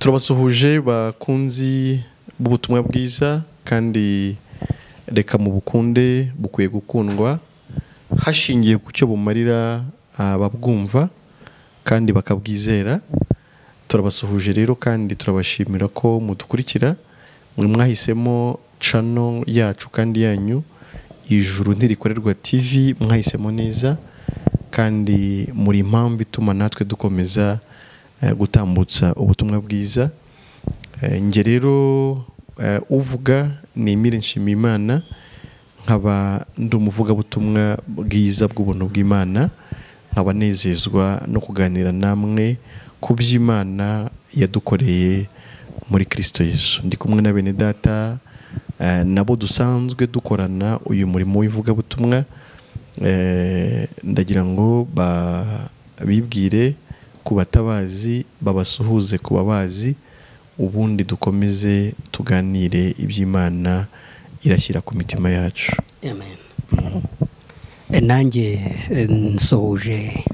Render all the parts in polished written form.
Turabasuhuje bakunzi b'ubutumwa bwiza, kandi reka mu bukunde bukwiye gukundwa hashingiye ku cyo bumarira ababwumva kandi bakabwizera. Turabasuhuje rero kandi turabashimira ko mudukurikira, mwe mwahisemo channel yacu kandi yanyu Ijuru Ntirikorerwa TV, mwahisemo neza kandi muri impamvu ituma natwe dukomeza gutambutsa ubutumwa bwiza. Nge rero uvuga ni Emile Nshimiyimana, nkaba ndi umuvugabutumwa bwiza bw'ubuntu bw'Imana, nkaba nezezwa no kuganira namwe ku by'Imana yadukoreye muri Kristo Yesu. Ndi kumwe na bene data nabo dusanzwe dukorana uyu murimo w'ivugabutumwa. Ndagira ngo babibwire ku batabazi, babasuhuze ku babazi, ubundi dukomeze tuganire iby'Imana irashyira ku mitima yacu. Amen. Nanjye nsoje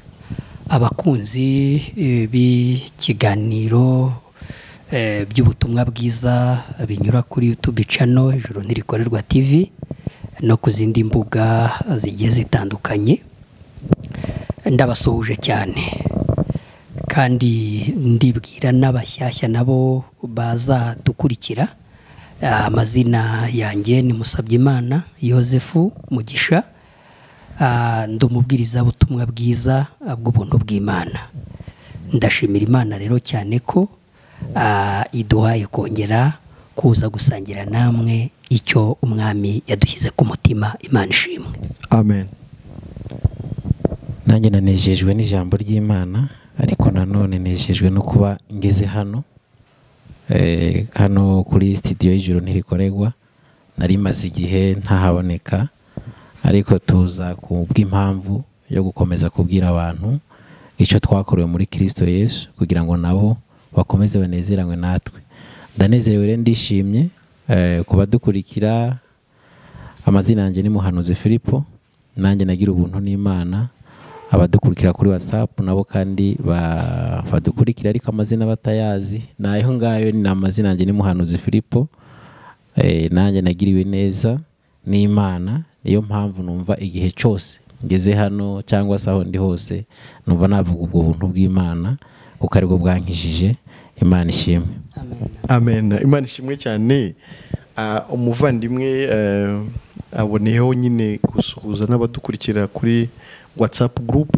abakunzi b'ikiganiro by'ubutumwa bwiza binyura kuri YouTube channel Ijuru Ntirikorerwa TV no ku zindi mbuga zigiye zitandukanye. Ndabasuhuje cyane kandi ndibwira n'abashyashya nabo bazadukurikira. Amazina yanjye ni Musabyimana Yosefu Mugisha, ndi umubwiriza butumwa bwiza bw'ubuntu bw'Imana. Ndashimira Imana rero cyane ko iduhaye kongera kuza gusangira namwe icyo umwami yadushyize ku mutima. Imana ishimwe. Amen. Nanjye nanejejwe n'ijambo ry'Imana, ariko nanone nejejwe no kuba ngeze hano hano kuri studio y'Ijuru Ntirikorerwa. Nari maze igihe ntahaboneka, ariko tuza kubw'impamvu yo gukomeza kubwira abantu icyo twakorewe muri Kristo Yesu, kugira ngo nabo bakomeze banezeranywe natwe. Ndanezerewe rero, ndishimye kubadukurikira. Amazina yanjye ni Muhanuzi Filipo, nanjye nagira ubuntu n'Imana. Abadukurikira kuri WhatsApp nabo kandi badukurikira ariko amazina batayazi, nayo ngayo ni amazina yanjye ni Muhanuzi Filipo. Nanjye nagiriwe neza n'Imana, niyo mpamvu numva igihe cyose ngeze hano cyangwa se aho ndi hose numva navuga ubwo buntu bw'Imana kuko aribwo bwankijije. Imana ishimwe. Amen. Imana ishimwe cyane. Umuvandimwe aboneyeho nyine gusuhuza n'abadukurikira kuri WhatsApp group.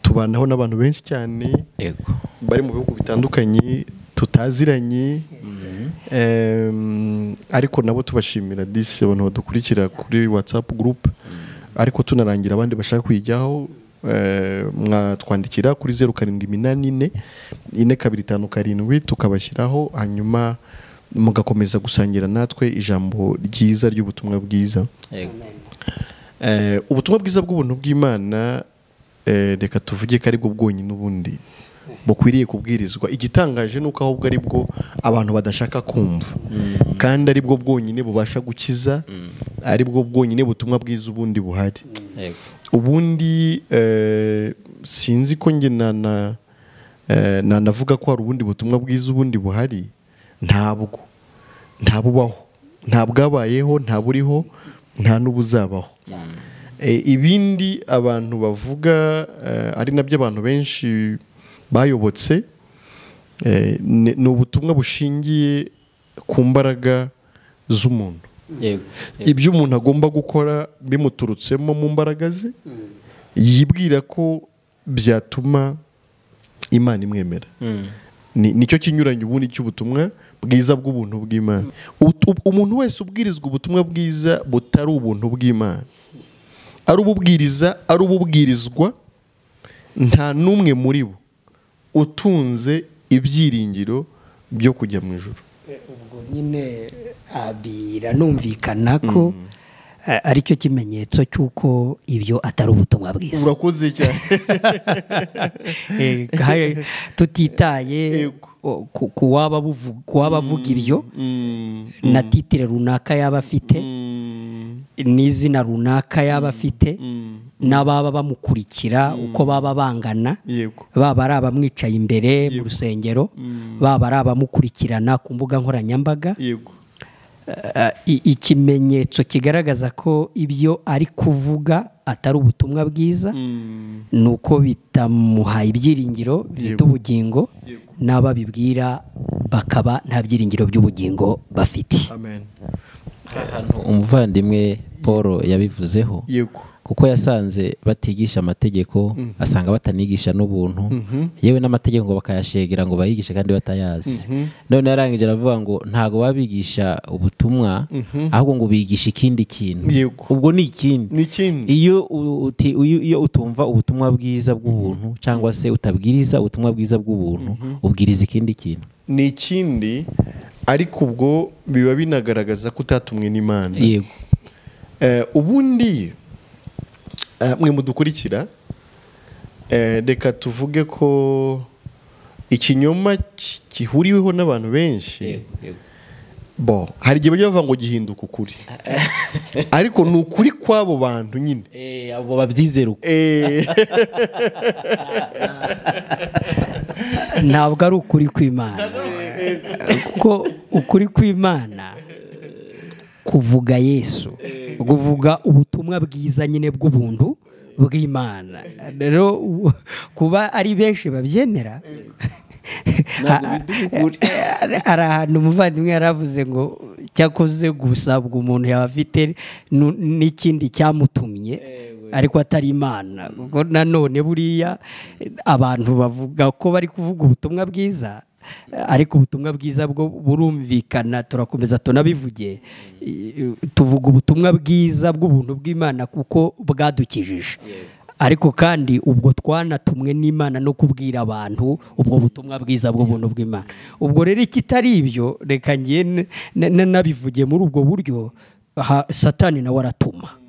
Tubanaho n'abantu benshi cyane yego bari mu bihugu bitandukanye tutaziranye, ariko nabo tubashimira disi abantu badukurikira kuri WhatsApp group. Ariko tunarangira abandi bashaka kwijyaho, mwatwandikira kuri 0784 4257 tukabashyiraho, hanyuma mugakomeza gusangira natwe ijambo ryiza ry'ubutumwa bwiza. Ubutumwa bwiza bw'ubuntu bw'Imana, reka tuvuge ko aribwo bwonyine ubundi bukwiriye kubwirizwa. Igitangaje nuko ahubwo aribwo abantu badashaka kumva, kandi aribwo bwonyine bubasha gukiza, aribwo bwonyine butumwa bwiza ubundi buhari. Ubundi sinzi ko nge nanavuga ko hari ubundi butumwa bwiza ubundi buhari. Ntabwo, ntabubaho, ntabwabayeho, ntaburiho, nta n'ubuzabaho. Ibindi abantu bavuga ari nabyo abantu benshi bayobotse, ni ubutumwa bushingiye ku mbaraga z'umuntu. Ibyo umuntu agomba gukora bimuturutsemo mu mbaraga ze, yibwira ko byatuma Imana imwemera. Nicyo kinyuranye ubundi cy'ubutumwa bwiza bw'ubuntu bw'Imana. Umuntu wese ubwirizwa ubutumwa bwiza butari ubuntu bw'Imana, ari ububwiriza, ari ububwirizwa, nta n'umwe muri bo utunze ibyiringiro byo kujya mu ijuru. Ubwo nyine biranumvikana ko aricyo kimenyetso cy'uko ibyo atari ubutumwa bwiza. Urakoze cyane. Tutitaye kuwaba avuga ibyo na titire runaka yaba afite, N'izina runaka yaba afite, n'ababa bamukurikira uko baba bangana, baba ari abamwicaye imbere mu rusengero, baba ari abamukurikirana ku mbuga nkoranyambaga, ikimenyetso kigaragaza ko ibyo ari kuvuga atari ubutumwa bwiza ni uko bitamuhaye ibyiringiro bifite ubugingo, n'ababibwira bakaba nta byiringiro by'ubugingo bafite. Amen. Umuvandimwe Paul yabivuzeho, kuko yasanze batigisha amategeko, asanga batanigisha n'ubuntu, yewe n'amategeko ngo bakayashegera ngo bayigishe kandi batayazi. None yarangije aravuga ngo ntago babigisha ubutumwa, ahubwo ngo bigisha ikindi kintu. Ubwo ni ikindi. Iyo utumva ubutumwa bwiza bw'ubuntu cyangwa se utabwiriza ubutumwa bwiza bw'ubuntu, ubwiriza ikindi kintu. Ni ikindi, ariko ubwo biba binagaragaza ko utatumwe n'Imana. Yego. Ubundi mwe mudukurikira, reka tuvuge ko ikinyoma gihuriweho n'abantu benshi, bo hari igihe bajya bavuga ngo gihinduka ukuri, ariko ni ukuri kw'abo bantu nyine, abo babyizera uko. Ntabwo ari ukuri kw'Imana, kuko ukuri kw'Imana kuvuga Yesu, kuvuga ubutumwa bwiza nyine bw'ubuntu bw'Imana. Rero kuba ari benshi babyemera, hari ahantu umuvandimwe yaravuze ngo cyakoze gusabwa umuntu yaba afite n'ikindi cyamutumye ariko atari Imana. Kuko nanone buriya abantu bavuga ko bari kuvuga ubutumwa bwiza, ariko ubutumwa bwiza bwo burumvikana, turakomeza tunabivuge, tuvuga ubutumwa bwiza bw'ubuntu bw'Imana kuko bwadukijije, ariko kandi ubwo twanatumwe n'Imana no kubwira abantu ubwo butumwa bwiza bw'ubuntu bw'Imana. Ubwo rero ikitari ibyo, reka ngiye nabivuge muri ubwo buryo, Satani nawe aratuma.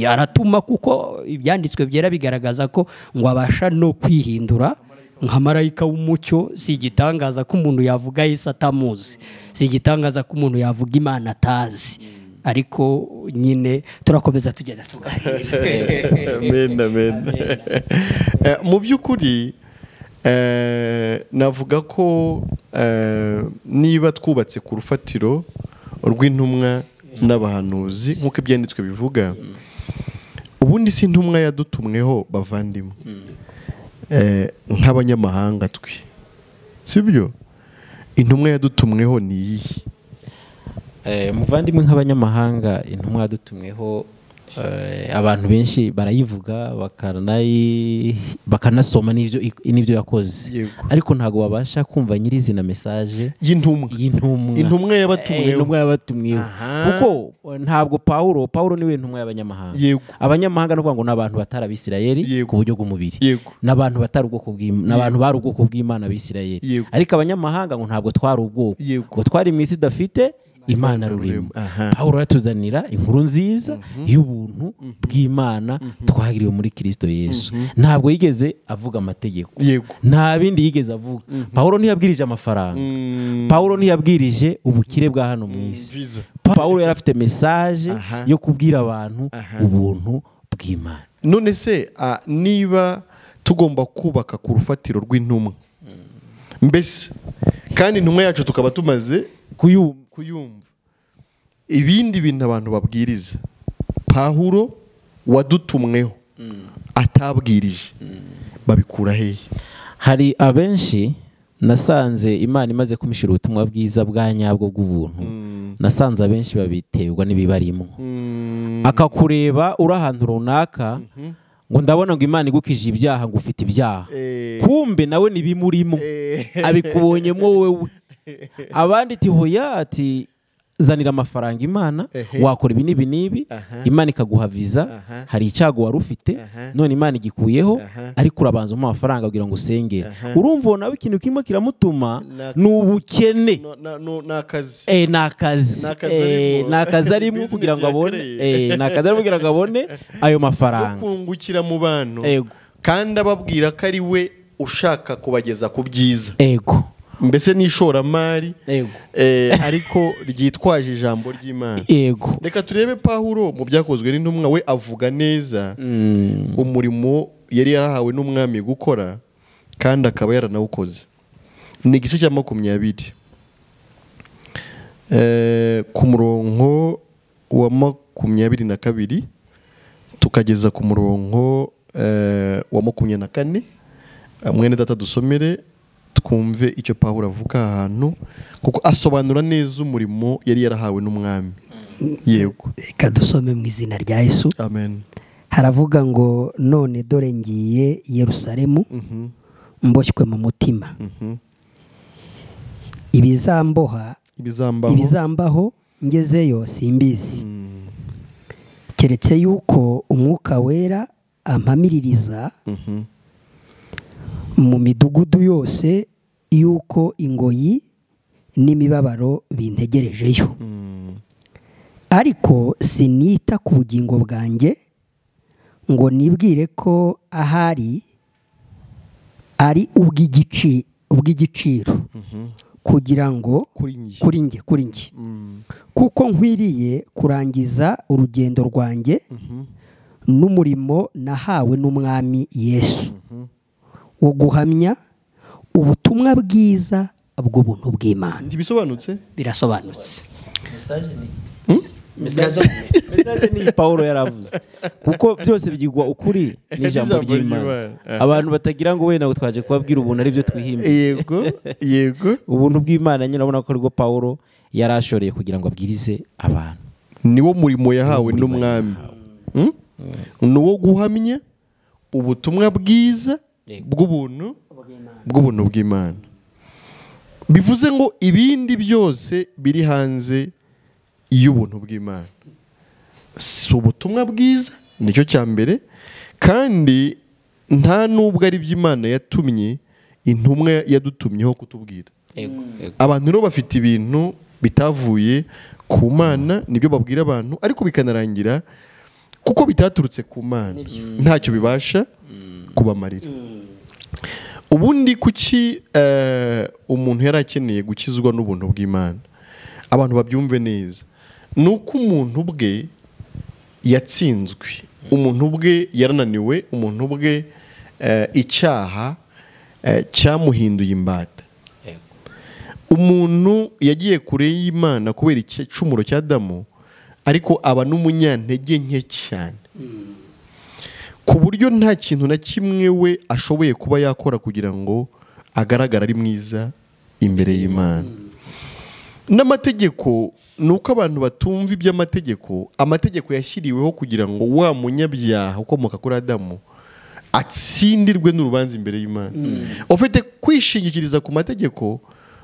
Aratuma kuko ibyanditswe byera bigaragaza ko ngo abasha no kwihindura nka marayika w'umucyo. Si igitangaza ko umuntu yavuga Yesu atamuzi, si igitangaza ko umuntu yavuga Imana atazi, ariko nyine turakomeza tugenda tuganira. Amen, amen. Mu by'ukuri navuga ko niba twubatse ku rufatiro rw'intumwa n'abahanuzi nk'uko ibyanditswe bivuga, ubundi si intumwa yadutumweho bavandimwe nk'abanyamahanga twe, sibyo? Intumwa yadutumweho ni iyihe? Muvandimwe, nk'abanyamahanga intumwa yadutumweho abantu benshi barayivuga bakanasoma n'ibyo yakoze, ariko ntago babasha kumva nyirizina message y'intumwa, intumwa yabatumweho. Kuko ntabwo Paulo niwe intumwa y'abanyamahanga. Abanyamahanga no kuvuga ngo n'abantu batari abisirayeli ku buryo bw'umubiri, n'abantu batari ubwoko bw'Imana, n'abantu bari ubwoko bw'Imana abisirayeli, ariko abanyamahanga ngo ntabwo twari ubwoko, ngo twari mu isi tudafite Imana rurimo. Paulo yatuzanira inkuru nziza y'ubuntu bw'Imana twagiriwe muri Kristo Yesu. Ntabwo yigeze avuga amategeko, nta bindi yigeze avuga. Paulo ntiyabwirije amafaranga, Paulo ntiyabwirije ubukire bwa hano mu isi. Paulo yari afite message yo kubwira abantu ubuntu bw'Imana. None se niba tugomba kubaka ku rufatiro rw'intumwa, mbese kandi intumwa yacu tukaba tumaze kuyumva, ibindi bintu abantu babwiriza Pawulo wadutumweho atabwirije babikura hehe? Hari abenshi nasanze Imana imaze kumishira ubutumwa bwiza bwa nyabwo bw'ubuntu, nasanze abenshi babiterwa n'ibibarimo. Akakureba uri ahantu runaka ngo ndabona ngo Imana igukije ibyaha ngo ufite ibyaha, kumbe nawe nibimurimo abikubonyemo wewe. Abandi ati hoya, ati zanira amafaranga Imana, wakora ibi n'ibi n'ibi, Imana ikaguha visa, hari icyago wari ufite none Imana igikuyeho, ariko urabanza umuha amafaranga kugira ngo usengere. Urumva nawe ikintu kimwe kiramutuma ni ubukene, n'akazi arimo kugira ngo abone, n'akazi arimo kugira ngo abone ayo mafaranga, kungukira mu bantu, kandi ababwira ko ari we ushaka kubageza ku byiza. Ego. Mbese ni ishoramari ariko ryitwaje ijambo ry'Imana. Yego. Reka turebe Pawulo mu byakozwe n'intumwa, we avuga neza umurimo yari yarahawe n'umwami gukora kandi akaba yaranawukoze. Ni igice cya 20 ku murongo wa 22 tukageza ku murongo wa 24. Mwene data dusomere twumve icyo Pawulo avuga ahantu, kuko asobanura neza umurimo yari yarahawe n'umwami. Yego. Reka dusome mu izina rya Yesu. Amen. Haravuga ngo none dore ngiye Yerusalemu mboshywe mu mutima. Ibizambaho ngezeyo simbizi. Keretse yuko umwuka wera ampamiririza mu midugudu yose yuko ingoyi n'imibabaro bintegerejeyo. Ariko sinita ku bugingo bwanjye ngo nibwire ko ahari ari ubw'igiciro kugira ngo kuri njye kuko nkwiriye kurangiza urugendo rwanjye n'umurimo nahawe n'umwami Yesu wo guhamya ubutumwa bwiza bw'ubuntu bw'Imana. Ntibisobanutse? Birasobanutse. Message ni Paulo yaravuze, kuko byose byigwa ukuri n'ijambo ry'Imana. Abantu batagira ngo wenda twaje kubabwira ubuntu ari byo twihimba. Yego, yego. Ubuntu bw'Imana nyine urabona ko ariko Paulo yarashoreye kugira ngo abwirize abantu. Niwo murimo yahawe n'umwami. Ni uwo guhamya ubutumwa bwiza bw'ubuntu bw'Imana. Bivuze ngo ibindi byose biri hanze y'ubuntu bw'Imana si ubutumwa bwiza, nicyo cya mbere, kandi nta nubwo ari by'Imana yatumye intumwa yadutumyeho kutubwira. Abantu rero bafite ibintu bitavuye ku Mana nibyo babwira abantu, ariko bikanarangira kuko bitaturutse ku Mana ntacyo bibasha kubamarira. Ubundi kuki umuntu yari akeneye gukizwa n'ubuntu bw'Imana? Abantu babyumve neza. Nuko umuntu ubwe yatsinzwe, umuntu ubwe yarananiwe, umuntu ubwe icyaha cyamuhinduye imbata. Umuntu yagiye kure y'Imana kubera igicumuro cya Adamu, ariko aba n'umunyantege nke cyane ku buryo nta kintu na kimwe we ashoboye kuba yakora kugira ngo agaragare ari mwiza imbere y'Imana. N'amategeko, nuko abantu batumva iby'amategeko, amategeko yashyiriweho kugira ngo wa munyabyaha ukomoka kuri Adamu atsindirwe n'urubanza imbere y'Imana. Ufite kwishingikiriza ku mategeko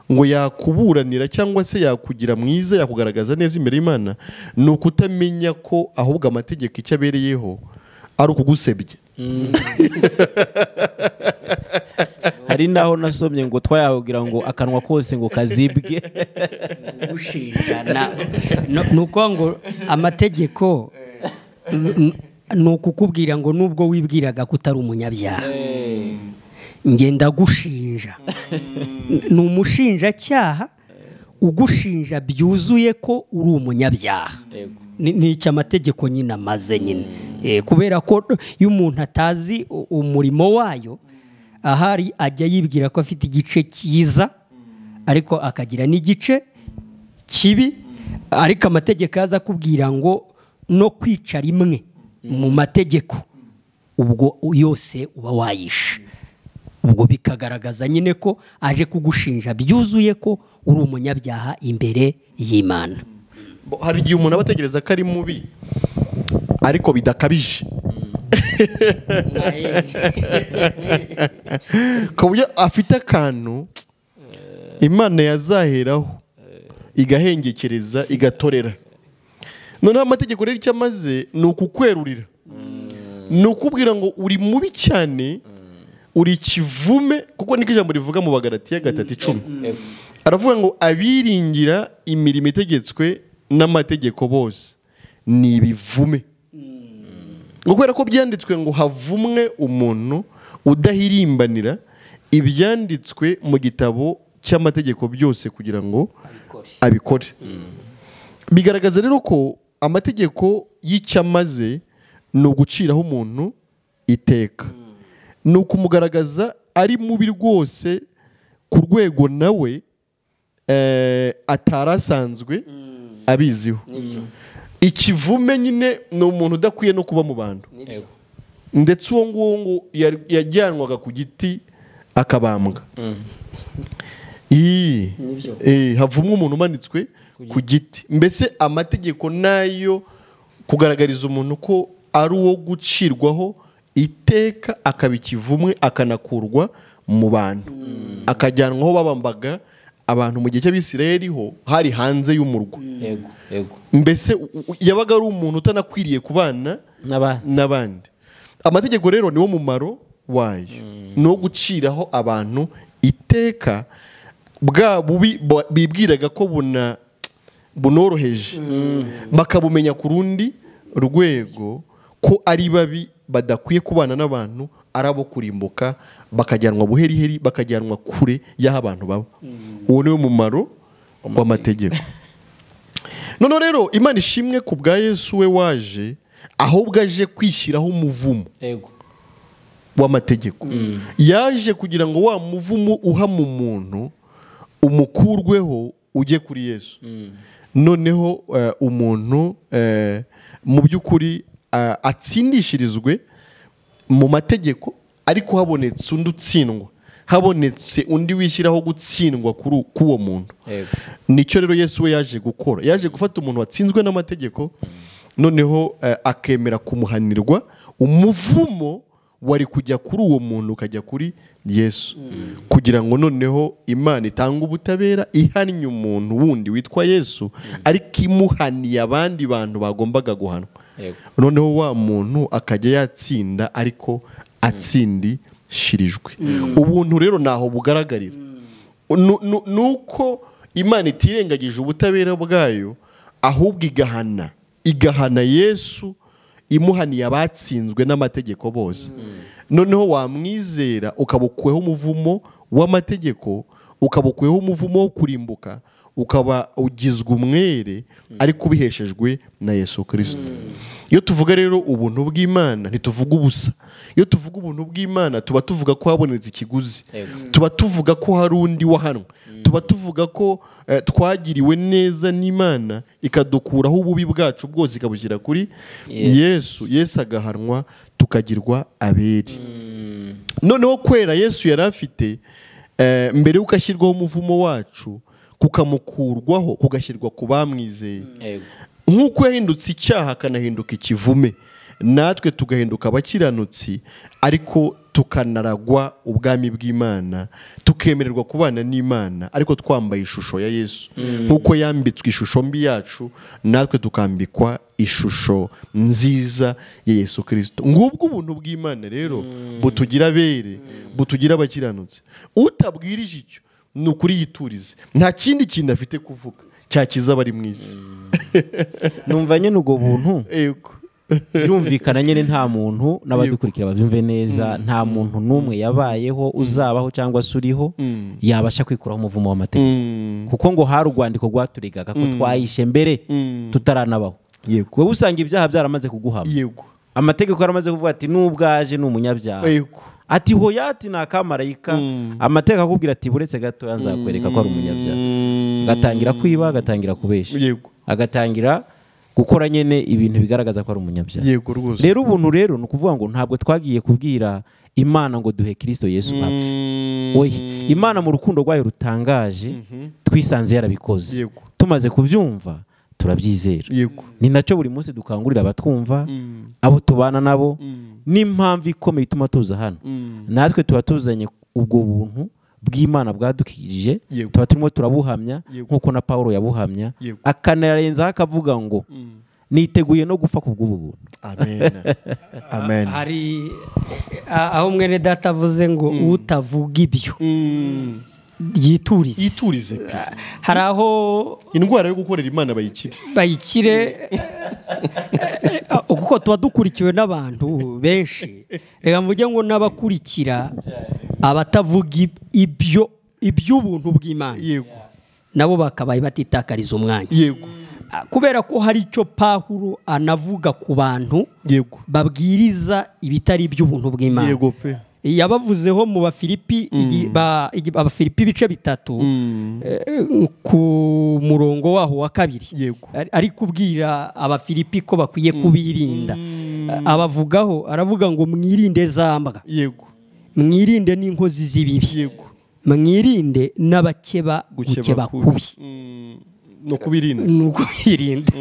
ngo yakuburanira cyangwa se yakugira mwiza, yakugaragaza neza imbere y'Imana, ni ukutamenya ko ahubwo amategeko icyo abereyeho ari ukugusebya. Hari naho nasomye ngo twayahugira ngo akanwa kose ngo kazibwe. Gushinjana nuko ngo amategeko nukukubwira ngo nubwo wibwiraga kutari umunyabyaha ngenda gushinja. Ni umushinja cyaha ugushinja byuzuye ko uri umunyabyaha. Ni icyo amategeko nyine amaze nyine. Kubera ko iyo umuntu atazi umurimo wayo ahari ajya yibwira ko afite igice cyiza ariko akagira n'igice kibi, ariko amategeko aza kubwira ngo no kwica rimwe mu mategeko ubwo yose uba wayishe. Ubwo bikagaragaza nyine ko aje kugushinja byuzuye ko uri umunyabyaha imbere y'Imana. Hari igihe umuntu abategereza ko ari mubi ariko bidakabije, ku buryo afite akantu Imana yazaheraho igahengekereza igatorera. Noneho amategeko rero icyo amaze ni ukukwerurira, ni ukubwira ngo uri mubi cyane, uri kivume, kuko niko ijambo rivuga mu Bagalatiya 3:10. Aravuga ngo abiringira imirimo itegetswe n'amategeko bose ni ibivume. Ngo kubera ko byanditswe ngo havumwe umuntu udahirimbanira ibyanditswe mu gitabo cy'amategeko byose kugira ngo abikore. Bigaragaza rero ko amategeko y'icyamaze ni uguciraho umuntu iteka, ni ukumugaragaza ari mubi rwose ku rwego nawe atarasanzwe abiziho. Ikivume nyine ni umuntu udakwiye no kuba mu bantu, ndetse uwo nguwo ngo yajyanwaga ku giti akabambwa. Havumwe umuntu umanitswe ku giti. Mbese amategeko nayo kugaragariza umuntu ko ari uwo gucirwaho iteka, akaba ikivumwe, akanakurwa mu bantu, akajyanwa aho babambaga abantu mu gihe cy'Abisirayeli, ho hari hanze y'umurwa. Mbese yabaga ari umuntu utanakwiriye kubana n'abandi. Amategeko rero niwo mumaro wayo, no guciraho abantu iteka bwa bubi bibwiraga ko bunoroheje, bakabumenya ku rundi rwego ko ari babi badakwiye kubana n'abantu, arabo kurimbuka, bakajyanwa buheriheri, bakajyanwa kure y'aho abantu baba. Uwo niwo mumaro w'amategeko. None rero Imana ishimwe ku bwa Yesu we waje, ahubwo aje kwishyiraho umuvumo w'amategeko. Yaje kugira ngo wa muvumo uha mu muntu umukurweho ujye kuri Yesu. Noneho umuntu mu by'ukuri atsindishirizwe mu mategeko, ariko habonetse undi utsindwa, habonetse undi wishyiraho gutsindwa kuri uwo muntu. Nicyo rero Yesu we yaje gukora. Yaje gufata umuntu watsinzwe n'amategeko, noneho akemera kumuhanirwa. Umuvumo wari kujya kuri uwo muntu ukajya kuri Yesu, kugira ngo noneho Imana itanga ubutabera ihannye umuntu wundi witwa Yesu, ariko imuhaniye abandi bantu bagombaga guhanwa. Noneho wa muntu akajya yatsinda, ariko atsindishirijwe. Ubuntu rero naho bugaragarira nuko Imana itirengagije ubutabera bwayo, ahubwo igahana Yesu imuhaniye abatsinzwe n'amategeko bose. Noneho wamwizera ukabukuweho umuvumo w'amategeko, ukabukuweho umuvumo wo kurimbuka, ukaba ugizwe umwere ariko ubiheshejwe na Yesu Kristo. Iyo tuvuga rero ubuntu bw'Imana ntituvuga ubusa. Iyo tuvuga ubuntu bw'Imana tuba tuvuga ko habonetse ikiguzi, tuba tuvuga ko hari undi wahanwe, tuba tuvuga ko twagiriwe neza n'Imana ikadukuraho ububi bwacu bwose ikabushyira kuri Yesu. Yesu agahanwa tukagirwa abere. Noneho kwera Yesu yari afite mbere y'uko ashyirwaho umuvumo wacu, kukamukurwaho kugashyirwa ku bamwizeye. Nk'uko yahindutse icyaha akanahinduka ikivume, natwe tugahinduka abakiranutsi, ariko tukanaragwa ubwami bw'Imana, tukemererwa kubana n'Imana ariko twambaye ishusho ya Yesu. Nk'uko yambitswe ishusho mbi yacu, natwe tukambikwa ishusho nziza ya Yesu Kristo. Ngubwo ubuntu bw'Imana rero butugira abere, butugira abakiranutsi. Utabwirije icyo ni ukuri yiturize, nta kindi kintu afite kuvuga cyakiza abari mu isi. Numva nyine ubwo buntu birumvikana nyine, nta muntu n'abadukurikira babyumve neza, nta muntu n'umwe yabayeho uzabaho cyangwa se uriho yabasha kwikuraho umuvumo w'amategeko, kuko ngo hari urwandiko rwaturigaga ko twayishe mbere tutaranabaho. Wowe usanga ibyaha byaramaze kuguhama, amategeko yaramaze kuvuga ati nubwaje ni umunyabyaha, ati hoya ati ni akamarayika. Amategeko akubwira ati buretse gato nzakwereka ko ari umunyabyaha. Agatangira kwiba, agatangira kubesha, agatangira gukora nyene ibintu bigaragaza ko ari umunyabyaha. Rero ubuntu rero ni ukuvuga ngo ntabwo twagiye kubwira Imana ngo duhe Kristo Yesu apfe. Oya, Imana mu rukundo rwayo rutangaje twisanze yarabikoze. Tumaze kubyumva turabyizera. Ni nacyo buri munsi dukangurira abatwumva, abo tubana nabo, n'impamvu ikomeye ituma tuza hano. Natwe tuba tuzanye ubwo buntu bw'Imana bwadukijije, tuba turimo turabuhamya nkuko na Paulo yabuhamya, akanarenzaho akavuga ngo niteguye no gupfa kubw'ubu buntu. Amen. Amen. Hari aho mwene data avuze ngo utavuga ibyo yiturize. Yiturize pe. Hari aho indwara yo gukorera Imana bayikire. Bayikire kuko tuba dukurikiwe n'abantu benshi. Reka mvuge ngo n'abakurikira abatavuga ibyo iby'ubuntu bw'Imana, yego, nabo bakabaye batitakariza umwanya, yego, kubera ko hari icyo Pawulo anavuga ku bantu, yego, babwiriza ibitari iby'ubuntu bw'Imana, yego pe, yabavuzeho mu Bafilipi Abafilipi ibice 3 ku murongo waho wa 2, yego, ari kubwira Abafilipi ko bakwiye kubirinda, abavugaho aravuga ngo mwirinde zambwa, yego, mwirinde n'inkozi z'ibibi, yego, mwirinde n'abakeba gukeba kubi, no kubirinda, no kubirinda.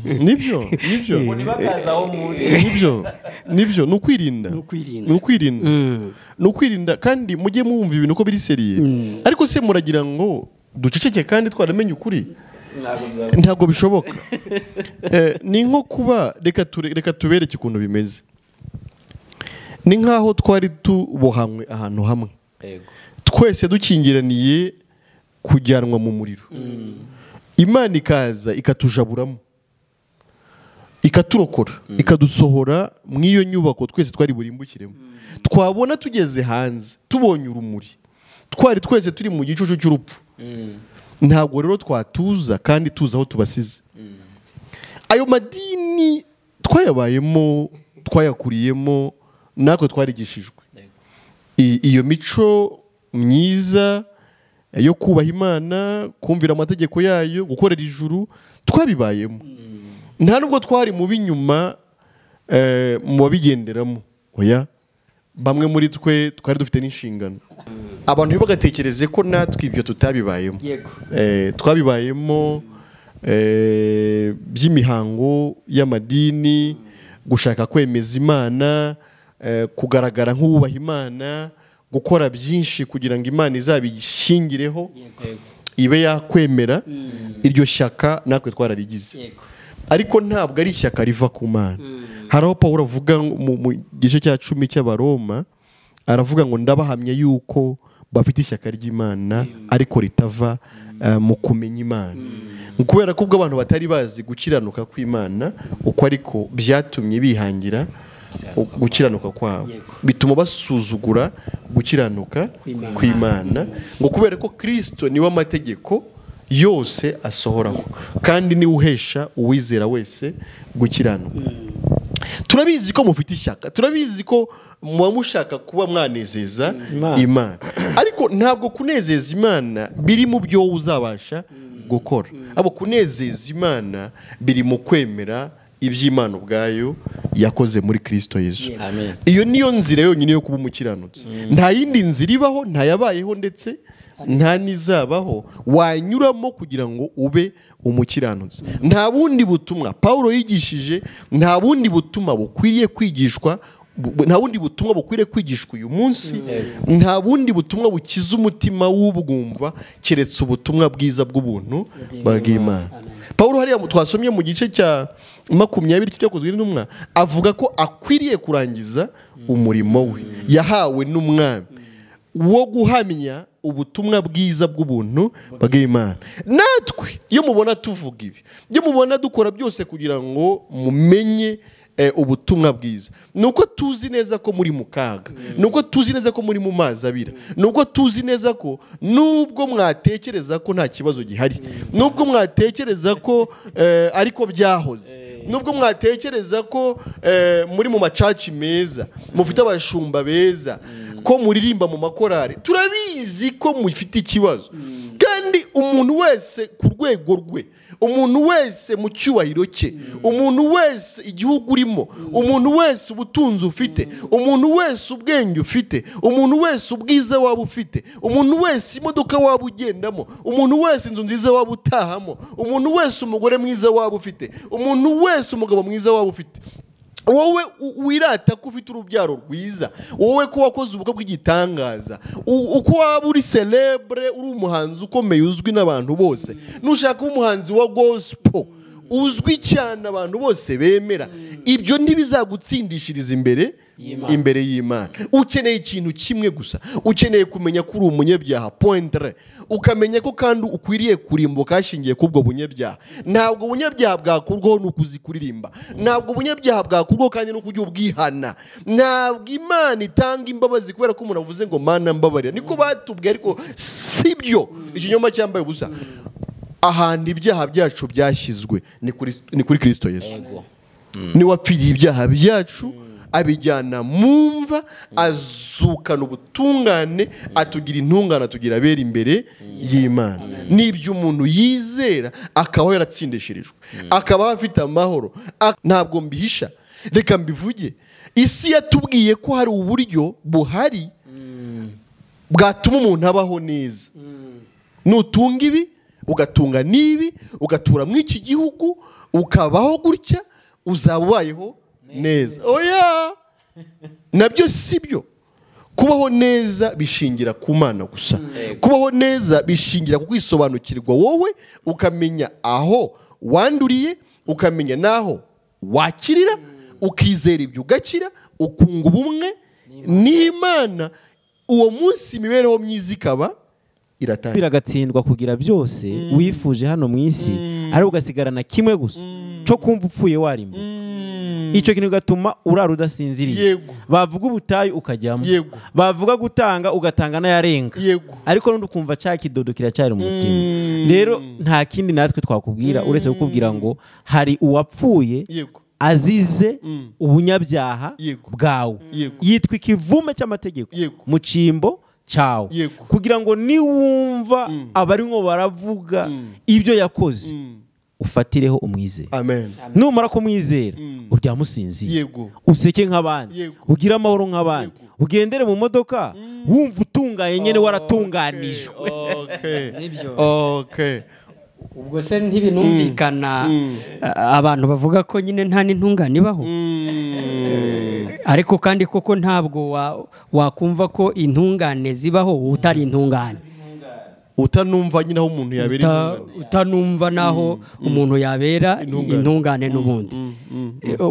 Nibyo, nibyo, nibyo, nibyo, no kwirinda, no kwirinda, no kwirinda. Kandi mujye mwumva ibintu ko biri seriye. Ariko se muragira ngo duceceke kandi twaramenye ukuri? Ntabwo bishoboka. Ni nko kuba, reka tubereke ukuntu bimeze. Ni nkaho twari tubohanywe ahantu hamwe, twese dukingiraniye kujyanwa mu muriro. Imana ikaza ikatujaburamo, ikaturokora, ikadusohora mu iyo nyubako twese twari burimbukiremo. Twabona tugeze hanze tubonye urumuri, twari twese turi mu gicucu cy'urupfu. Ntabwo rero twatuza kandi tuza aho tubasize. Ayo madini twayabayemo, twayakuriyemo, natwe twarigishijwe iyo mico myiza yo kubaha Imana, kumvira amategeko yayo, gukorera ijuru, twabibayemo. Nta nubwo twari mu binyuma mu babigenderamo, oya, bamwe muri twe twari dufite n'inshingano. Abantu ntibagatekereze ko natwe ibyo tutabibayemo. Twabibayemo by'imihango y'amadini, gushaka kwemeza Imana, kugaragara nk'uwubaha Imana, gukora byinshi kugira ngo Imana izabishingireho ibe yakwemera. Iryo shyaka natwe twararigize, ariko ntabwo ari ishyaka riva ku Mana. Hari aho Pawulo avuga mu gice cya 10 cy'Abaroma, aravuga ngo ndabahamya yuko bafite ishyaka ry'Imana ariko ritava mu kumenya Imana. Kubera ko ubwo abantu batari bazi gukiranuka kw'Imana uko, ariko byatumye bihangira gukiranuka kwabo, bituma basuzugura gukiranuka kw'Imana, ngo kubera ko Kristo niwe amategeko yose asohoraho, kandi niwe uhesha uwizera wese gukiranuka. Turabizi ko mufite ishyaka, turabizi ko muba mushaka kuba mwanezeza Imana, ariko ntabwo kunezeza Imana biri mu byo uzabasha gukora. Abo kunezeza Imana biri mu kwemera iby'Imana ubwayo yakoze muri Kristo Yesu. Iyo niyo nzira yonyine yo kuba umukiranutsi. Nta yindi nzira ibaho, nta yabayeho ndetse nta nizabaho wanyuramo kugira ngo ube umukiranutsi. Nta bundi butumwa Paulo yigishije, nta bundi butumwa bukwiriye kwigishwa, nta bundi butumwa bukwiriye kwigishwa uyu munsi, nta bundi butumwa bukiza umutima w'ubwumva keretse ubutumwa bwiza bw'ubuntu bw'Imana. Paulo hariya twasomye mu gice cya 20 cy'Ibyakozwe n'Intumwa avuga ko akwiriye kurangiza umurimo we yahawe n'Umwami wo guhamya ubutumwa bwiza bw'ubuntu bw'Imana. Natwe iyo mubona tuvuga ibi, iyo mubona dukora byose kugira ngo mumenye ubutumwa bwiza, nuko tuzi neza ko muri mu kaga, nuko tuzi neza ko muri mu mazi abira, nuko tuzi neza ko nubwo mwatekereza ko nta kibazo gihari, nubwo mwatekereza ko ariko byahoze, nubwo mwatekereza ko muri mu macaci meza, mufite abashumba beza, ko muririmba mu makorari, turabizi ko mufite ikibazo. Kandi umuntu wese ku rwego rwe, umuntu wese mu cyubahiro cye, umuntu wese igihugu urimo, umuntu wese ubutunzi ufite, umuntu wese ubwenge ufite, umuntu wese ubwiza waba ufite, umuntu wese imodoka waba ugendamo, umuntu wese inzu nziza waba utahamo, umuntu wese umugore mwiza waba ufite, umuntu wese umugabo mwiza waba ufite, wowe wirata ko ufite urubyaro rwiza, wowe ko wakoze ubukwe bw'igitangaza, uko waba uri celebre, uri umuhanzi ukomeye uzwi n'abantu bose, nushaka umuhanzi wa gospel, uzwi cyane abantu bose bemera, ibyo ntibizagutsindishiriza imbere y'Imana. Ukeneye ikintu kimwe gusa, ukeneye kumenya ko uri umunyabyaha pointre, ukamenya ko kandi ukwiriye kurimbuka hashingiye kubwo bunyabyaha. Ntabwo ubunyabyaha bwakurwaho nuko uzi kuririmba, ntabwo ubunyabyaha bwakurwaho kandi nuko ujya ubwihana. Ntabwo Imana itanga imbabazi kubera ko umuntu avuze ngo Mana mbabarira, niko batubwiye, ariko sibyo. Ikinyoma cyambaye ubusa. Ahantu ibyaha byacu byashyizwe ni kuri Kristo Yesu. Ni wapfiriye ibyaha byacu, abijyana mu mva, azukana ubutungane, atugira intungane, atugira abera imbere y'Imana. N'ibyo umuntu yizera akaba yaratsindishirijwe, akaba afite amahoro. Ntabwo mbihisha, reka mbivuge. Isi yatubwiye ko hari uburyo buhari bwatuma umuntu abaho neza. Nutunga ibi, ugatunga n'ibi, ugatura mu iki gihugu, ukabaho gutya, uzaba ubayeho neza. Oya, nabyo sibyo. Kubaho neza bishingira ku Mana gusa. Kubaho neza bishingira ku kwisobanukirwa wowe, ukamenya aho wanduriye, ukamenya naho wakirira, ukizera ibyo ugakira, ukunga ubumwe n'Imana. Uwo munsi imibereho myiza ikaba iratangira. Biragatsindwa kugira byose wifuje hano mu isi, ari ugasigarana kimwe gusa cyo kumva upfuye warimbuka. Icyo kintu gatuma urara udasinziriye. Bavuga ubutayu ukajyamo, bavuga gutanga ugatanga n'ayarenga, ariko nundi ukumva cya kidodo kiracyari mu mutima. Rero nta kindi natwe twakubwira uretse kukubwira ngo hari uwapfuye azize ubunyabyaha bwawe, yitwa ikivume cy'amategeko mu cyimbo cyawe, kugira ngo niwumva abarimo baravuga ibyo yakoze ufatireho umwizere. Amen. Numara kumwizera uryamusinziye, useke nk'abandi, ugira amahoro nk'abandi, ugendere mu modoka wumva utunganye nyene waratunganijwe. Okay. Ubwo se ntibinumvikana abantu bavuga ko nyine nta n'intungane ibaho. Ariko kandi koko ntabwo wakumva ko intungane zibaho utari intungane. Utanumva nyine aho umuntu yabera, utanumva naho umuntu yabera intungane n'ubundi.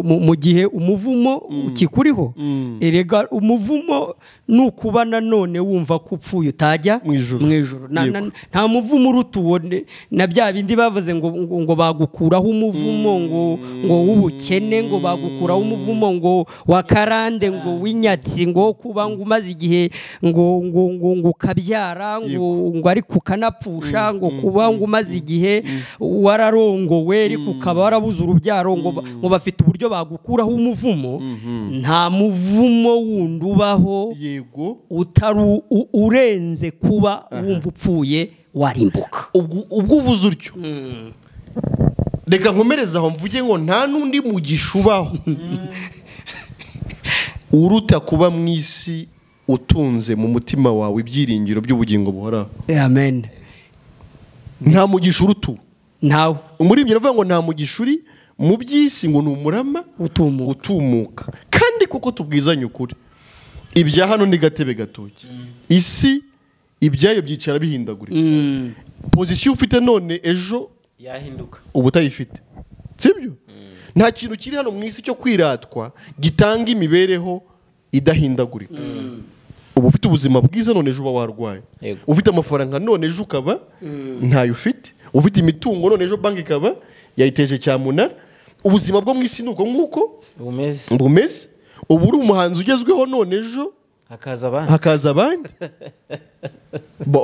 Mu gihe umuvumo ukikuriho, erega umuvumo nukuba nanone wumva ko upfuye utajya mu ijuru. Nta muvumo urutuwo na bya bindi bavuze ngo bagukuraho umuvumo ngo w'ubukene, ngo bagukuraho umuvumo ngo wakarande, ngo w'inyatsi, ngo kuba ngo umaze igihe ngo ngo ngo ukabyara, ngo ariko ukanapfusha, ngo kuba ngo umaze igihe wararongowe ariko ukaba warabuze urubyaro, ngo bafite uburyo bagukuraho umuvumo. Nta muvumo wundi ubaho utari urenze kuba wumva upfuye warimbuka. Ubwo uvuze utyo, reka nkomereze aho mvuge ngo nta n'undi mugisha ubaho uruta kuba mu isi utunze mu mutima wawe ibyiringiro by'ubugingo buhoraho. Amen. Nta mugisha urutu. Ntawe. Umuririmbyi aravuga ngo nta mugisha uri mu by'isi ngo ni umurama utumuka. Kandi kuko tubwizanye ukuri, ibya hano ni gatebe gatoki. Isi ibyayo byicara bihindagurika. Position ufite none ejo yahinduka, ubu utayifite. Sibyo? Nta kintu kiri hano mu isi cyo kwiratwa gitanga imibereho idahindagurika. Ubu ufite ubuzima bwiza none ejo uba warwaye, ufite amafaranga none ejo ukaba ntayo ufite, ufite imitungo none ejo banki ikaba yayiteje cyamunara. Ubuzima bwo mu isi nuko nguko bumeze. Ubu uri umuhanzi ugezweho none ejo hakaza abandi.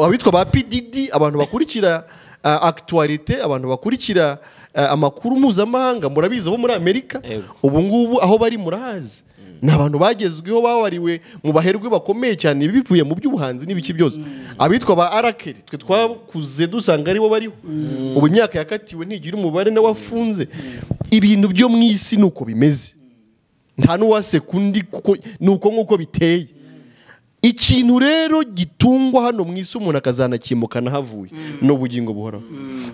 Abitwa ba PDD, abantu bakurikira actualité, abantu bakurikira amakuru mpuzamahanga, murabizi bo muri Amerika ubu ngubu aho bari murahazi. Ni abantu bagezweho babariwe mu baherwe bakomeye cyane bivuye mu by'ubuhanzi n'ibiki byose. Abitwa ba Arakeri twe twakuze dusanga aribo bariho. Ubu imyaka yakatiwe ntigira umubare n'awafunze. Ibintu byo mu isi nuko bimeze, nta n'uwasekundi kuko nuko nkuko biteye. Ikintu rero gitungwa hano mu isi umuntu akazanakimukana havuye n'ubugingo buhoraho.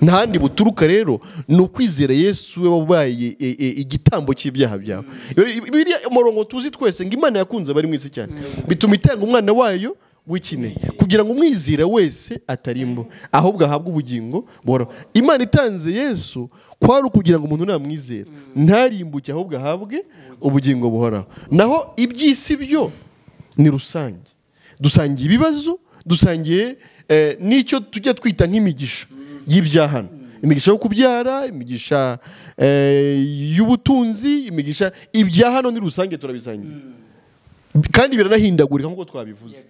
Ntahandi buturuka rero ni ukwizera Yesu we wabaye igitambo cy'ibyaha byawe. Biriya umurongo tuzi twese ngo Imana yakunze abari mu isi cyane, bituma itanga umwana wayo w'ikinege, kugira ngo umwizera wese atarimbo ahubwo ahabwe ubugingo buhoraho. Imana itanze Yesu kwari ukugira ngo umuntu namwizera ntarimbuke ahubwo ahabwe ubugingo buhoraho. Naho iby'isi byo ni rusange, dusangiye ibibazo, dusangiye n'icyo tujya twita nk'imigisha y'ibyahano, imigisha yo kubyara, imigisha y'ubutunzi, imigisha ibyahano ni rusange turabisangiye, kandi biranahindagurika nk'uko twabivuze.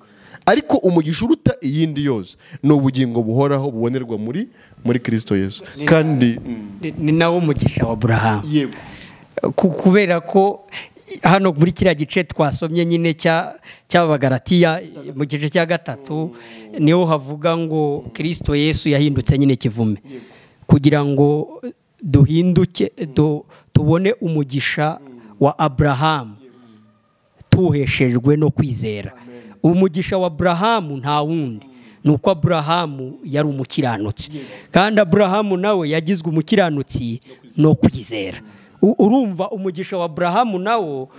Ariko umugisha uruta iyindi yose ni ubugingo buhoraho bubonerwa muri Kristo Yesu. Kandi ni nawo mugisha wa Abrahamu. Yego, kubera ko hano muri kiriya gice twasomye nyine cy'Abagalatiya mu gice cya 3 niho havuga ngo Kristo Yesu yahindutse nyine kivume kugira ngo duhinduke tubone umugisha wa Abrahamu tuheshejwe no kwizera. Umugisha wa Abrahamu nta wundi, nuko Abrahamu yari umukiranutsi, kandi Abrahamu nawe yagizwe umukiranutsi no kwizera. Urumva umugisha wa Abrahamu nawo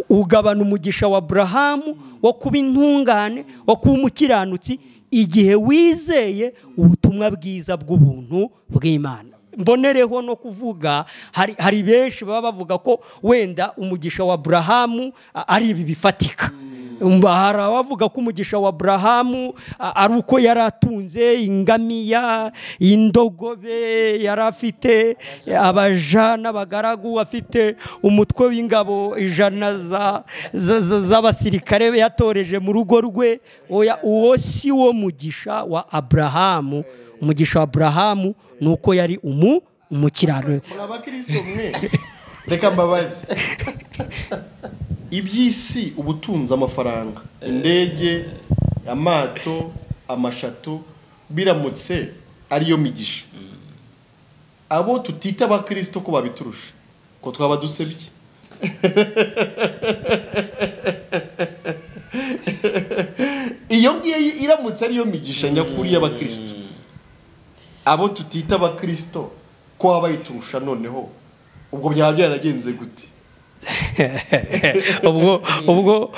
ugabana umugisha wa Abrahamu wo kuba intungane, wo kuba umukiranutsi igihe wizeye ubutumwa bwiza bw'ubuntu bw'Imana. Mbonereho no kuvuga hari benshi baba bavuga ko wenda umugisha wa Abrahamu ari ibi bifatika. Hari abavuga ko umugisha wa Abrahamu ari uko yaratunze ingamiya, indogobe, yarafite abaja n'abagaragu, afite umutwe w'ingabo 100 z'abasirikare yatoreje mu rugo rwe. Oya, uwo si wo mugisha wa Abrahamu. Umugisha wa Abrahamu nuko yari umukirano. Abakristo mwe reka mbabaze, iby'isi, ubutunzi, amafaranga, indege, amato, amashato, biramutse ariyo migisha, abo tutita abakristo ko babiturusha, ko twaba dusebye? Iyo ngiye iramutse ariyo migisha nyakuri y'abakristo, abo tutita abakristo ko bayiturusha, noneho ubwo byaba byaragenze gute? Ubwo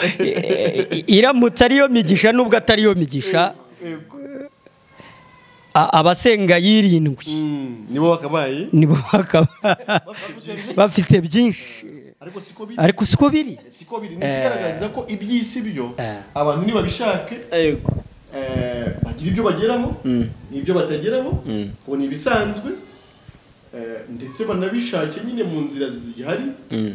iramutse ariyo migisha, nubwo atari yo migisha, abasenga yirindwi nibo bakabaye bafite byinshi, ariko siko biri. Siko biri. Nikigaragaza ko iby'isi byo abantu nibabishake bagira ibyo bageraho n'ibyo batageraho, ngo ni ibisanzwe, ndetse banabishake nyine mu nzira zihari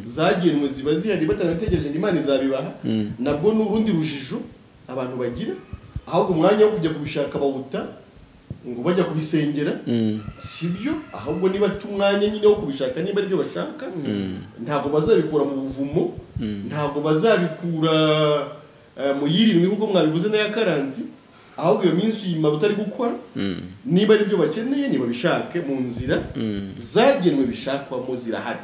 zagenwe ziba zihari, batanategereje ngo Imana izabibaha. Nabwo n'urundi rujijo abantu bagira, ahubwo umwanya wo kujya kubishaka bawuta ngo bajya kubisengera, sibyo. Ahubwo niba tumwanya nyine wo kubishaka, niba aribyo bashaka, ntabwo bazabikura mu buvumo, ntabwo bazabikura mu yirindwi kuko mwabivuze na ya karanti, ahubwo iyo minsi yima batari gukora, niba aribyo bakeneye niba bishake mu nzira zagenwe bishakwamo zirahari,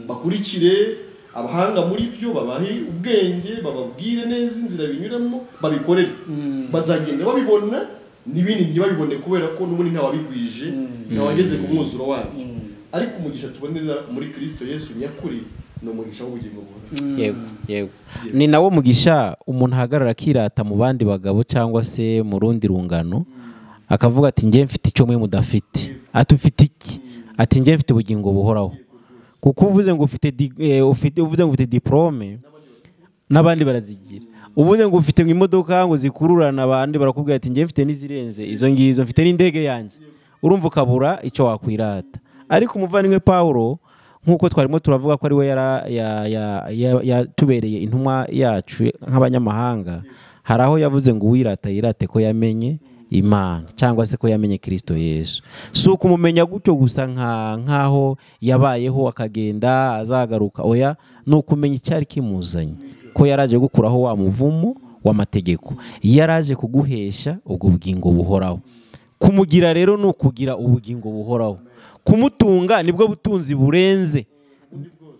bakurikire abahanga muri byo, babahe ubwenge, bababwire neza inzira binyuramo, babikorere, bazagenda babibona n'ibindi ntibabibone kubera ko n'ubundi ntawabigwije, ntawageze ku mwuzuro wabyo. Ariko umugisha tubonera muri Kristo Yesu nyakuri ni umugisha w'ubugingo buhoraho. Yego, yego. Ni nawo mugisha umuntu ahagarara akirata mu bandi bagabo cyangwa se mu rundi rungano, akavuga ati nge mfite icyo mwe mudafite. Ati ufite iki? Ati nge mfite ubugingo buhoraho. Kuko uvuze ngo ufite uvuze ngo ufite diplome n'abandi barazigira. Uvuze ngo ufite imodoka ngo zikururana abandi barakubwira ati nge mfite n'izirenze izo ngizo, mfite n'indege yanjye. Urumva ukabura icyo wakwirata. Ariko umuvandimwe Paulo, nkuko twarimo turavuga ko ari we yatubereye intumwa yacu nk'abanyamahanga, hari aho yavuze ngo uwirata yirate ko yamenye Imana cyangwa se ko yamenye Kristo Yesu. Si ukumumenya gutyo gusa nkaho yabayeho akagenda azagaruka, oya, ni ukumenya icyari kimuzanye, ko yaraje gukuraho wa muvumo w'amategeko, yaraje kuguhesha ubwo bugingo buhoraho. Kumugira rero ni ukugira ubugingo buhoraho, kumutunga nibwo butunzi burenze.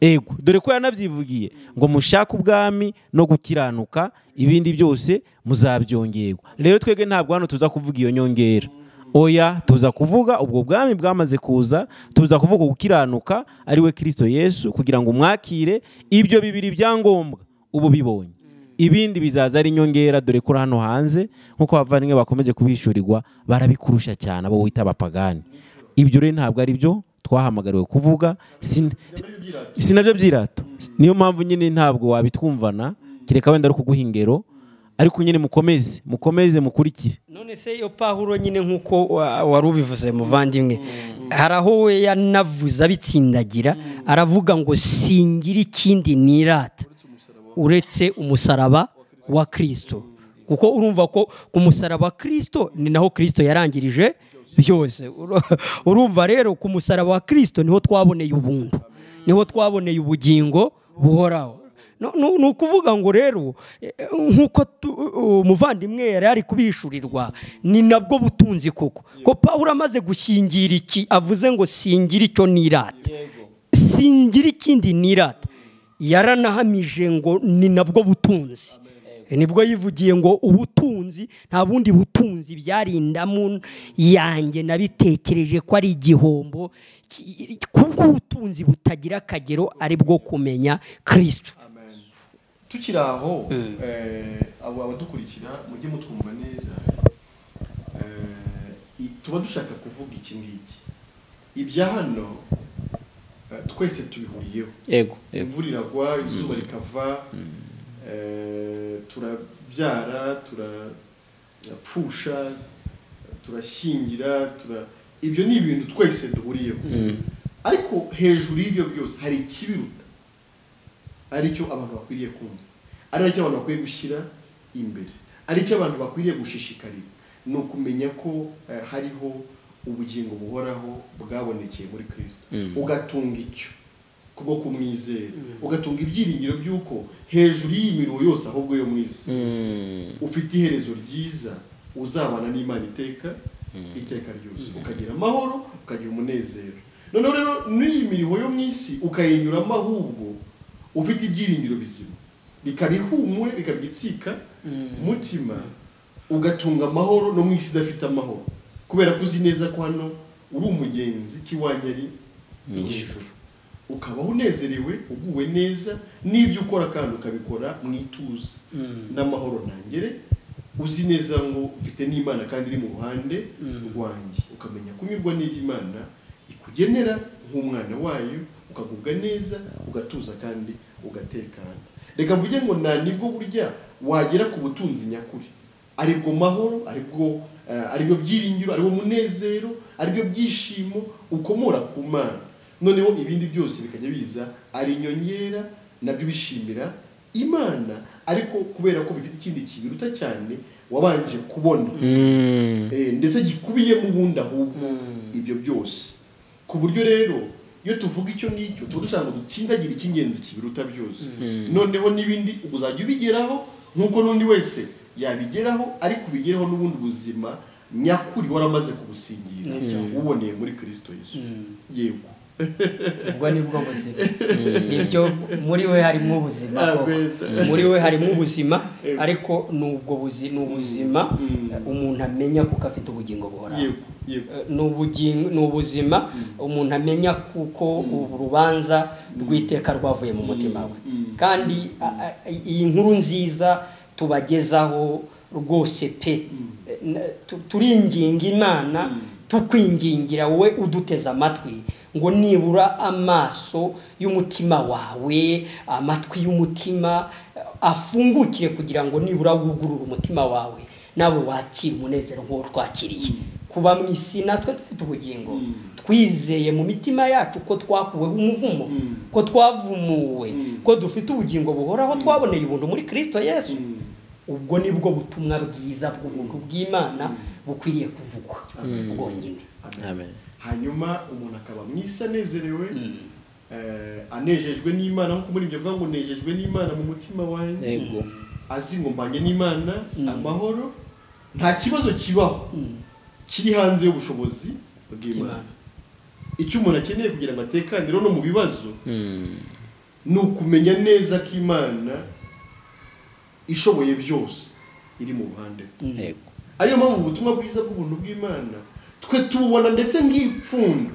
Ego, dore ko yanavyivugiye ngo mushake ubwami no gukiranuka, ibindi byose muzabyongerwa. Rero twege ntabwo hano tuza kuvuga iyo nyongera, oya, tuza kuvuga ubwo bwami bwamaze kuza, tuza kuvuga gukiranuka ari we Kristo Yesu, kugira ngo umwakire. Ibyo bibiri byangombwa ubu bibonye, Ibindi bizaza ari inyongera, dore ko hano hanze nkuko abavandimwe bakomeje kubishurirwa barabikurusha cyane abo wita abapagani. Ibyo rero ntabwo ari byo twahamagariwe kuvuga, sinabyo byirato. Niyo mpamvu nyine ntabwo wabitwumvana kireka wenda ari kuguha ingero, ariko nyine mukomeze mukurikire. None se iyo Pawulo nyine nkuko wari ubivuze muvandimwe, hari aho we yanavuze abitsindagira, aravuga ngo singira ikindi nirata uretse umusaraba wa Kristo. Kuko urumva ko ku musaraba wa Kristo ni naho Kristo yarangirije byose. Urumva rero ku musaraba wa Kristo niho twaboneye ubuntu, niho twaboneye ubugingo buhoraho. Ni ukuvuga ngo rero nkuko umuvandimwe yari ari kubishurirwa, ni nabwo butunzi koko. Ko Pawulo amaze gushingira iki avuze ngo singira icyo nirata, singira ikindi nirata, yaranahamije ngo ni nabwo butunzi. Nibwo yivugiye ngo ubutunzi nta bundi butunzi byarindamu yanjye nabitekereje ko ari igihombo, kubw'ubutunzi butagira akagero ari bwo kumenya Kristo. Tukiri aho, abo abadukurikira mujye mutwumva neza, tuba dushaka kuvuga iki ngiki. Ibya hano twese tubihuriyeho. Yego. Imvura iragwa, izuba rikava, turabyara, turapfusha, turashyingira, ibyo ni ibintu twese duhuriyeho. Ariko hejuru y'ibyo byose hari ikibiruta, aricyo abantu bakwiriye kumva, aricyo abantu bakwiye gushyira imbere, aricyo abantu bakwiriye gushishikarira, ni ukumenya ko hariho ubugingo buhoraho bwabonekeye muri Kristo. Ugatunga icyo kubwo kumwizera, ugatunga ibyiringiro by'uko hejuru y'imiruho yose ahubwo yo mu isi ufite iherezo ryiza, uzabana n'Imana iteka iteka ryose, ukagira amahoro, ukagira umunezero. Noneho rero n'iyi miruho yo mu isi ukayinyuramo ahubwo ufite ibyiringiro bizima, bikaba ihumure, bikabitsika mutima, ugatunga amahoro no mu isi idafite amahoro, kubera ko uzi neza ko hano uri umugenzi kiwanya ari mu ijuru. Ukabaho unezerewe, uguwe neza n'ibyo ukora, kandi ukabikora mu ituze n'amahoro ntangere, uzi neza ngo mfite n'Imana kandi iri mu ruhande rwanjye. Ukamenya kunyurwa n'ibyo Imana ikugenera nk'umwana wayo, ukagubwa neza, ugatuza kandi ugatekana. Reka mvuge ngo nta nibwo burya wagera ku butunzi nyakuri, aribwo mahoro, aribwo byiringiro, aribwo munezero, aribwo byishimo ukomora ku Mana. Noneho ibindi byose bikajya biza ari inyongera, nabyo bishimira Imana, ariko kubera ko bifite ikindi kibiruta cyane wabanje kubona, ndetse gikubiye mu bundi ahubwo ibyo byose. Ku buryo rero iyo tuvuga icyo ngicyo tuba dushaka ngo dutsindagira icy'ingenzi kibiruta byose, noneho n'ibindi uzajya ubigeraho nk'uko n'undi wese yabigeraho, ariko ubigereho n'ubundi buzima nyakuri waramaze kubusingira uboneye muri Kristo Yesu. Yego, ubwo nibwo buzima, nibyo muri we harimo ubuzima, muri we harimo ubuzima, ariko nubwo ubuzima umuntu amenya kuko afite ubugingo buhoraho. Ni ubuzima umuntu amenya kuko urubanza rw'iteka rwavuye mu mutima we. Kandi iyi nkuru nziza tubagezaho rwose pe, turinginga Imana, tukwingingira wowe uduteze amatwi ngo nibura amaso y'umutima wawe, amatwi y'umutima afungukire, kugira ngo nibura wugurure umutima wawe nawe wakire umunezero nk'uwo twakiriye. Kuba mu isi natwe dufite ubugingo, twizeye mu mitima yacu ko twakuweho umuvumo, ko twavumuwe, ko dufite ubugingo buhoraho, twaboneye ubuntu muri Kristo Yesu. Ubwo nibwo butumwa bwiza bw'ubuntu bw'Imana bukwiriye kuvugwa bwonyine. Amen. Hanyuma umuntu akaba mu isi anezerewe, anejejwe n'Imana, nkuko muri ibyo avuga ngo nejejwe n'Imana mu mutima wanjye, azi ngo mbanye n'Imana amahoro, nta kibazo kibaho kiri hanze y'ubushobozi bw'Imana. Icyo umuntu akeneye kugira ngo atekane no mu bibazo ni ukumenya neza ko Imana ishoboye byose iri mu ruhande. Ariyo mpamvu ubutumwa bwiza bw'ubuntu bw'Imana twe tubona ndetse nk'ipfundo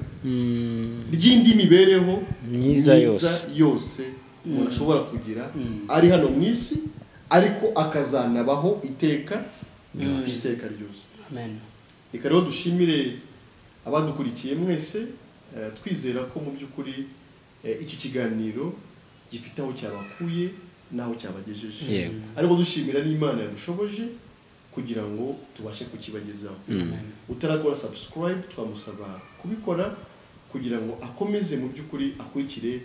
ry'indi mibereho myiza yose umuntu ashobora kugira ari hano mu isi, ariko akazanabaho iteka iteka ryose. Amen. Reka rero dushimire abadukurikiye mwese, twizera ko mu by'ukuri iki kiganiro gifite aho cyabakuye n'aho cyabagejeje, ariko dushimira n'Imana yadushoboje kugira ngo tubashe kukibagezaho. Utarakora subscribe twamusaba kubikora kugira ngo akomeze mu by'ukuri akurikire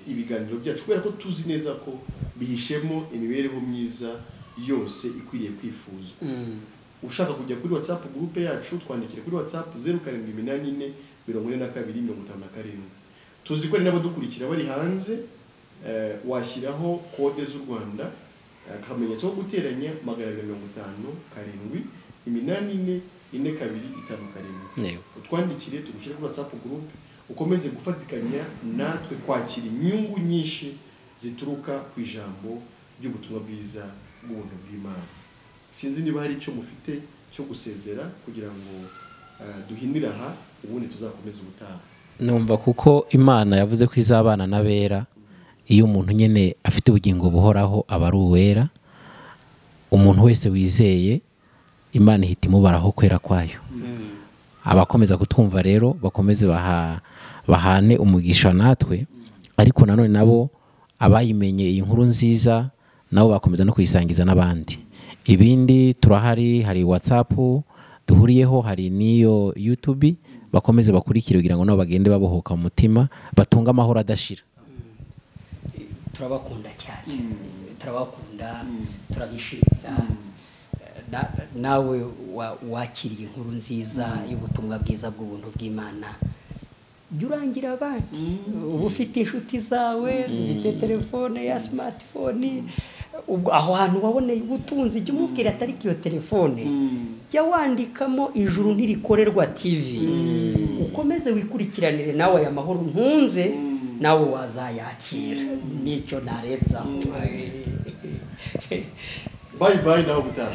ibiganiro byacu, kubera ko tuzi neza ko bihishemo imibereho myiza yose ikwiriye kwifuzwa. Ushaka kujya kuri WhatsApp groupe yacu, twandikire kuri WhatsApp 0784 42 57. Tuzi ko n'abadukurikira bari hanze, washyiraho kode z'u Rwanda, akamenyetso ko guteranya 257 84 42 57. Utwandikire tugushyire kuri WhatsApp group, ukomeze gufatikanya natwe kwakira inyungu nyinshi zituruka ku ijambo ry'ubutumwa bwiza bw'ubuntu bw'Imana. Sinzi niba hari icyo mufite cyo gusezera kugira ngo duhinire aha, ubundi tuzakomeza ubutaha. Numva kuko Imana yavuze ko izabana n'abera, iyo umuntu nyene afite ubugingo buhoraho aba ari uwera. Umuntu wese wizeye Imana ihita imubaraho kwera kwayo. Abakomeza kutwumva rero bakomeze bahane umugisha natwe, ariko nanone nabo abayimenye iyi nkuru nziza nabo bakomeza no kuyisangiza n'abandi. Ibindi turahari, hari WhatsApp duhuriyeho, hari niyo YouTube, bakomeze bakurikire kugira ngo nabo bagende babohoka mu mutima, batunga amahoro adashira. Turabakunda cyane, turabakunda, turabishimira. Nawe wakiriye inkuru nziza y'ubutumwa bwiza bw'ubuntu bw'Imana, jya urangira abandi. Uba ufite inshuti zawe zifite telefone ya smartphone, ubwo aho hantu waboneye ubutunzi jya umubwira atari iyo telefone, jya wandikamo Ijuru Ntirikorerwa TV, ukomeze wikurikiranire nawe aya mahoro ntunze, nawe wazayakira. Nicyo narenzaho. Bye bye, naho gutaha.